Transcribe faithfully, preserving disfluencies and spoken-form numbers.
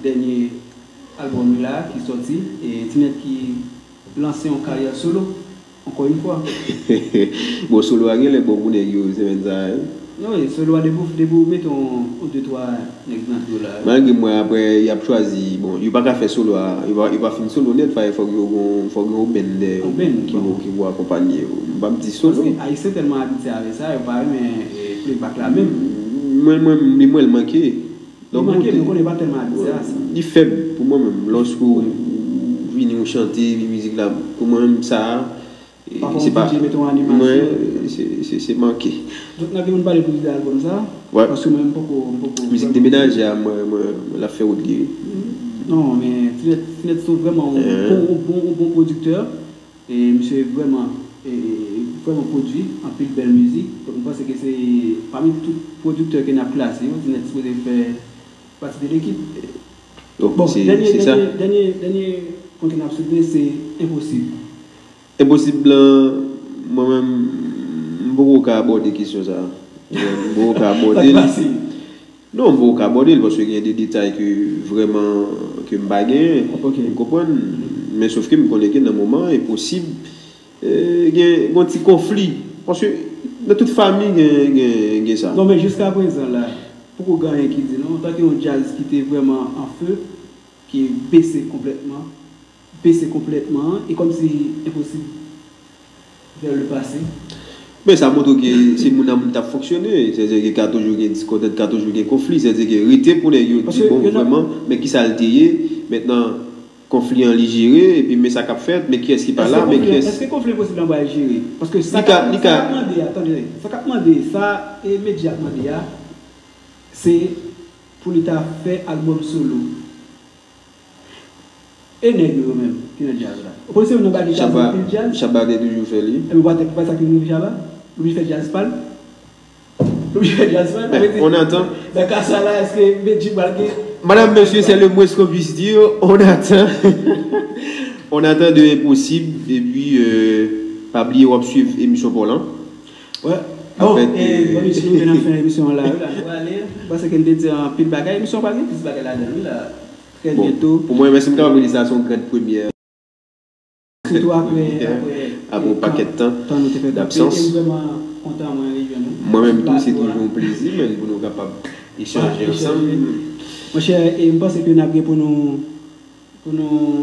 dènye albòm li la ki sòti, e T-Nèt ki lanse yon karyè solo, ankò yon fwa. Bon, solo a gen lè bon pou nèg yo semèn sa a, wi. Non, e solo a depi w, depi w mete yon, yon de twa nèg nan do la. Malgre m wè apre y ap chwazi, bon, yo pa ka fè solo a, yo pa, yo pa fin solo nèt, fòk, fòk yo gon, fòk yo gon band dèyè yo ki pou, ki pou akonpanye yo. M p ap di solo. Paske Ayisyen tèlman abitye avè sa, yo pa renmen, e, playback la menm. Mwen, mwen, li mwen l manke. Li manke, men konnen pa tèlman abitye a sa. Li fèb pou mwen menm. Lòske w vini, w chante, epi mizik la, pou mwen menm, sa a, e, se pa. Mwen, se, se, se manke. Donk, n ap gen pou n pale plis de albòm sa a, paske mwen, m poko, m poko. Mizik Demenaje a, mwen, mwen, mwen, l ap fè wout li, wi. Non, men T-Nèt, T-Nèt se vrèman yon bon, yon bon, yon bon pwodiktè. E misye vrèman, e, e, vrèman pwodui anpil bèl mizik. Donk, m panse ke se pami tout pwodiktè ke n ap klase yo, T-Nèt sipoze fè pati de lekip. Bon, dènye, dènye, dènye, dènye pwen ke n ap soulve, se Enposib. Enposib lan, mwen menm, m poko ka abòde kesyon sa a. M poko ka abòde l. Non, m poko ka abòde l, paske gen de detay ke vrèman, ke m pa genyen. Ou konprann? Men sòf ke m konnen ke nan moman an, Enposib, e, gen, gen yon ti konfli. Paske nan tout fanmi, gen, gen, gen sa. Non, men jiskaprezan la, poko gen anyen ki di non. Antanke yon djaz ki te vrèman an fe, ki bese konplètman, bese konplètman, e kòmsi Enposib vers le passé. Men sa montre ke se moun a moun t ap fonksyone, sètadi ke ka toujou gen diskòdans, ka toujou gen konfli, sètadi ke rete pou nèg yo di, bon, vrèman, men kisa l te ye, mentnan, konfli an li jere, epi men sa k ap fèt, men kiyès ki pa la, men kiyès. Èske konfli Enposib lan pral jere? Paske sa k ap, sa k ap mande a, tande, sa k ap mande, sa, e, medya ap mande a, se pou li ta fè albòm solo. E nèg yo, yo menm, ki nan djaz la? Ou panse yo nan bagay djaz, anpil djaz? Shabba te toujou fè li. Epi ou pa, ou pa sa ki rive Shabba? Li oblije fè djaz pa l? Li oblije fè djaz pa l? Sa vle di, on attend. Nan ka sa la, èske Medjy pral gen. Madame, monsieur, c'est le moins qu'on puisse dire. On attend. On attend de Enposib. Epi, euh, pa bliye w ap swiv emisyon pa w lan. Bon, e, bon, mesye, nou te nan fen emisyon an la, wi, la, nou prale. M panse ke n te di anpil bagay. Emisyon an pral gen plis bagay ladan l, wi, la. Trè byento. Pou mwen, menm si m kapab rele sa, se yon gran premyè. Sitou apre, apre, apre yon pakèt tan, tan nou te fè koupe, e m vrèman kontan mwen rejwenn ou. Mwen menm tou, se toujou yon plezi, menm pou nou kapab echanje ansanm. Monchè, e m panse ke n ap gen pou nou, pou nou